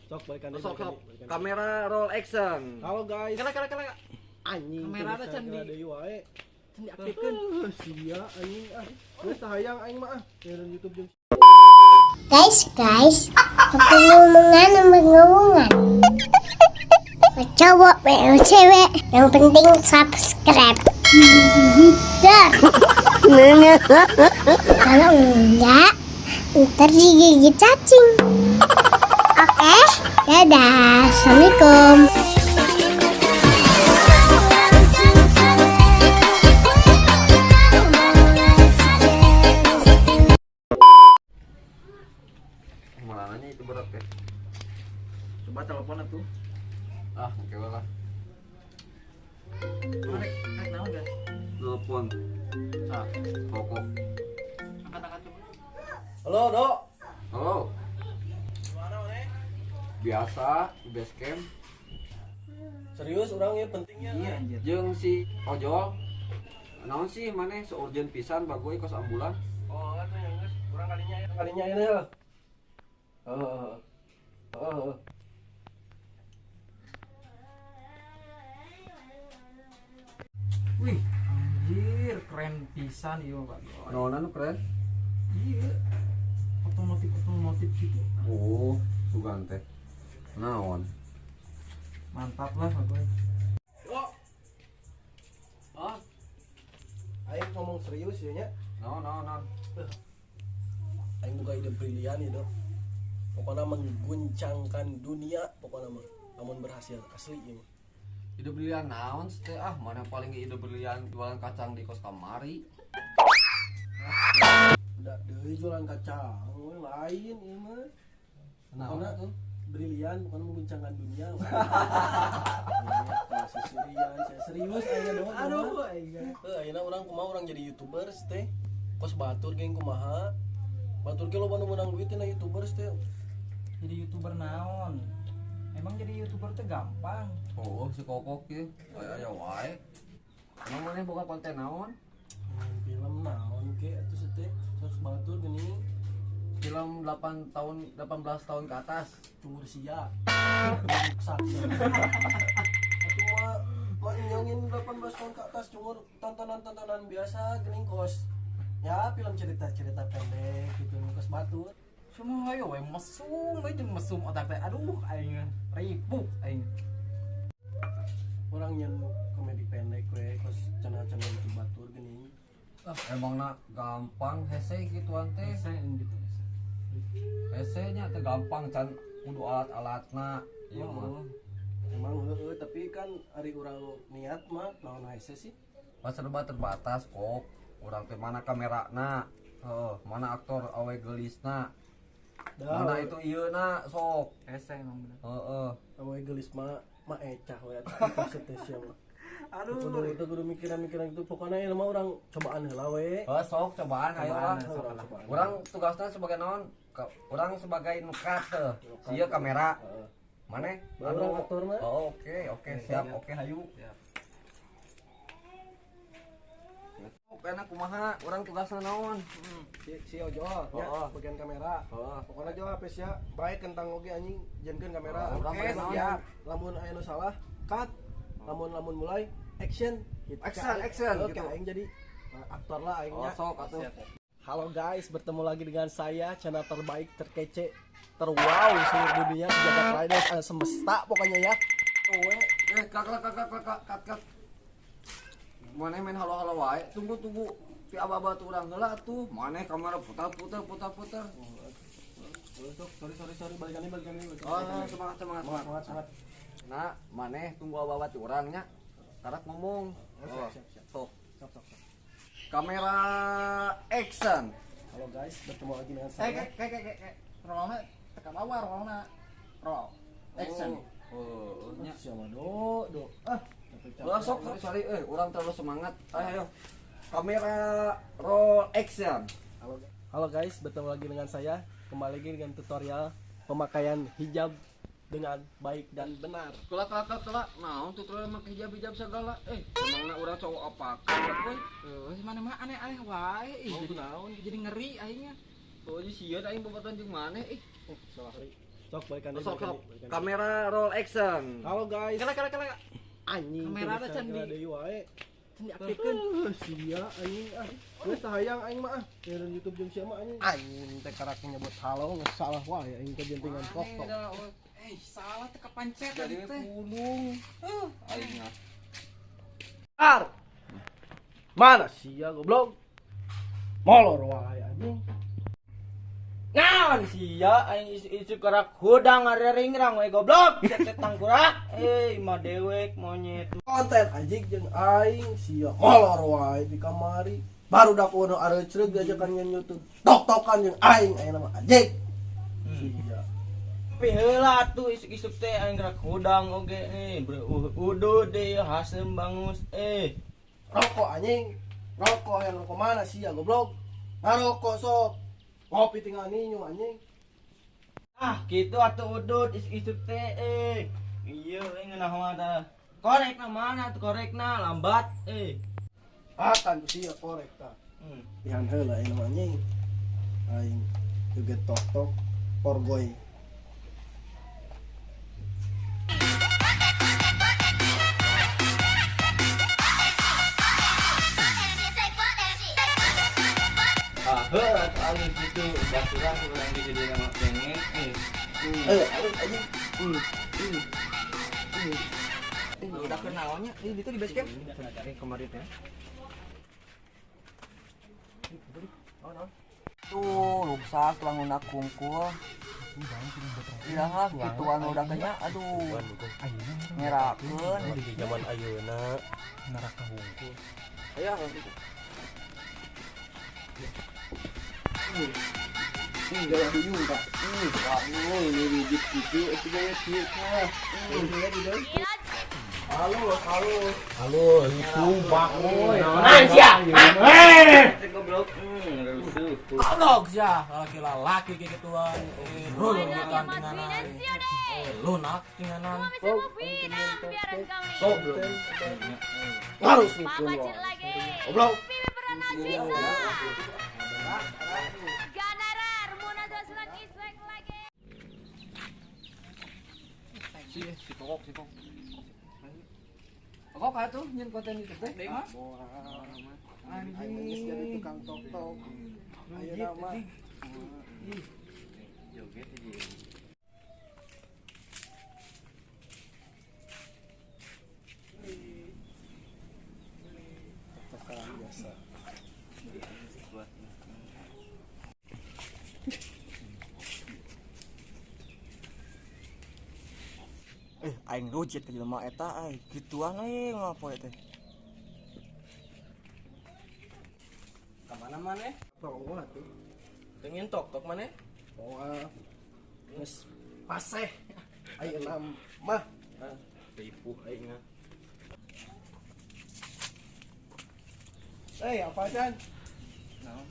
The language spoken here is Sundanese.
Sok balikan deui. Sok sok. Kamera roll action. Halo guys. Kala kala kala. Anjing. Kamera can di deui wae. Can diaktifkeun. Sia anjing ah. Geus hayang aing mah ah. Nyeun YouTube jeung Guys, guys, pengumuman pengumuman. Cowok, cewek, yang penting subscribe. Dan kalau enggak, ntar digigit cacing. Oke, dadah, assalamualaikum. Kumaha itu berat ya? Coba telepon atuh. Ah, oke lah. Rek, rek naon guys? Telepon. Ah, pokok. Angkat-angkat coba. Halo, Dok. Halo. Gimana maneh? Biasa di base camp. Serius urang ieu pentingnya. Iya anjir. Jeung si ojol. Naon sih maneh seurgent pisan bagoy kos ambulan? Oh, atuh yang geus urang kalinya ya. Kalinya ini lah. Heeh. Heeh. Wih, anjir, keren pisan ieu Pak. Naonan nu keren? Iya. Otomotif-otomotif gitu. Oh, sugan teh. Naon? Mantap lah Pak Boy. Dok, Ah, aing ngomong serius ya nya. naon naon naon. Aing buka ide brilian ya, Dok. Pokoknya mengguncangkan dunia pokoknya mah. Lamun berhasil asli ieu mah. Ide brilian naon sih teh? Ah, mana paling ide brilian jualan kacang di kos kamari. Udah deui jualan kacang lain ieu mah. Naon Pokoknya tuh? Brilian pokoknya mengguncangkan dunia. Iya, seserian, saya serius aing dong. Aduh, aing. Heuh, ayeuna urang kumaha urang jadi YouTubers teh. Kos batur geng kumaha. Batur ge loba nu meunang duit tina YouTubers teh. Jadi YouTuber naon? Emang jadi YouTuber teh gampang. Oh, si kokok ye. Aya aya wae. Emang maneh boga konten naon? Film naon ke atuh sih teh. Kos batur geuning Film 8 tahun 18 tahun ke atas. Cungur sia. Ruksak. Atuh mah mah nyongin 18 tahun ke atas cungur tontonan-tontonan biasa geuning kos. Ya film cerita-cerita pendek gitu kos batur. Cuma ayo we mesum we jeung mesum otak teh. Aduh, aing ribut aing. Orang nyen komedi pendek we kos channel-channel YouTube batur geuning. Ah, emangna gampang hese gituan teh. Hese gitu. Hese nya teh gampang can kudu alat-alatna. Ieu mah. Emang heeh tapi kan ari urang niat mah naon hese sih. Pas serba terbatas kok. Urang teh mana kamerana? Heeh, mana aktor awe geulisna? Mana itu ieu na sok. Hese emang bener. Heeh. Awe geulis mah mah ecah we atuh teh sia mah. Aduh. Kudu itu kudu mikiran-mikiran itu pokoknya ieu mah urang cobaan heula we. Heuh, sok cobaan ayo lah. Urang cobaan. Urang tugasna sebagai naon? Urang sebagai nukat teh. Sia kamera. Heeh. Maneh? Baru urang aktor mah. Oh, oke, oke, siap. Oke, hayu. Siap. Oke, enak kumaha? Urang tugasna naon? Si Ojol nya Heeh. bagian kamera. Heeh. Pokoknya jauh HP sia baik kentang oge anjing jenkeun kamera. Oh, Oke, siap. Lamun aya nu salah, cut. Lamun lamun mulai action gitu. Action, action, Oke, gitu. aing jadi aktor lah aing Oh, nya. sok atuh. Halo guys, bertemu lagi dengan saya channel terbaik, terkece, terwow seluruh dunia, jagat raya dan semesta pokoknya ya. Owe, kakak kakak kakak kat kat. Maneh main halo-halo wae, tunggu tunggu. Pi aba-aba tuh urang heula atuh. Maneh kamera putar putar putar putar. Oh, sok, sorry sorry sorry, balikan deui, balikan deui. Oh, semangat semangat Semangat semangat semangat. Nah, maneh tunggu aba-aba tuh urang nya. Karak ngomong. Oh, siap, siap, siap. Sok. Sok sok sok. Kamera action. Halo guys, bertemu lagi dengan Eh, saya. kayak rollna tekan awal rollna. Roll. Action. Oh, nya. Siapa do do. Ah, capek-capek. Oh, sok sok sorry urang terlalu semangat. Ayo ayo. Kamera roll action. Halo, halo guys, bertemu lagi dengan saya. Kembali lagi dengan tutorial pemakaian hijab dengan baik dan benar. Kela kela kela kela, naon tutorial make hijab-hijab segala. Emangna urang cowok apa? Kan Eh, mana mah aneh-aneh wae ih. Mau Jadi, naon? jadi ngeri aingnya. Oh, jadi sieun aing babaturan jeung maneh ih. Sorry. Sok balikan deui. Sok sok. Kamera roll action. Halo guys. Kala kala kala. Anjing. Kamera can di deui wae. Can diaktifkeun. Sia anjing ah. Geus hayang aing mah ah. Ngirim YouTube jeung sia mah anjing. Anjing teh karak nyebut halo geus salah wae aing teh jentingan tok-tok. Eh, salah teh kepancet tadi teh. Gunung. Aing ah. Ar. Mana sia goblok? Molor wae anjing. Naon sia aing isu-isu karak hudang ngarerengrang we goblok. Teh tangkurak. Eh, mah dewek monyet. Konten anjing jeung aing sia molor wae di kamari. Baru dak ono areucreug diajakan nyen YouTube. Tok-tokan jeung aing ayeuna mah anjing. Sia. Tapi heula atuh isuk-isuk teh aing gerak hudang oge eh udud deui haseum bangus eh. Rokok anjing. Rokok yang rokok mana sia goblok? Ngarokok sok. Ngopi tinggal ninyu anjing. Ah, gitu atuh udud isuk-isuk teh eh. Iya euy ngeunah mah tah. Korekna mana tuh korekna lambat eh. Akan ku sia korek tah. Pihan heula ayeuna mah anjing. Aing joget tok-tok porgoy. Ah, heuh atuh alus kitu baturan urang ge jadi nama pengen eh. Eh, alus anjing. Udah kenaonnya di itu di base camp. Kemarin teh. Tuh, rusak tuang unak kungkul. Iya, gituan udah kayaknya aduh. Ngerakeun di zaman ayeuna neraka hungkul. Ayo. Jalan duyung, Pak. Wah, ini wujud gitu, itu gaya kieu tah. Halo, halo. Halo, itu bakoy. Naon sia? Eh, goblok. Rusuh. Goblok sia, laki-laki kayak gituan. Lu tinganan. Lunak tinganan. Goblok. Harus goblok. Si pokok, si pokok. Pokok atuh nyen konten itu teh. Deui mah. Aing geus jadi tukang tok-tok. Ayeuna mah. Joget aja. Tok-tokan biasa. Aing rujit ke jelema eta ai gituan euy ngapoe teh. Ka mana maneh? Tong atuh. Pengen tok-tok maneh? Moal. Geus paseh. Ayeuna mah Ripuh aing mah. Eh, apa can? Naon?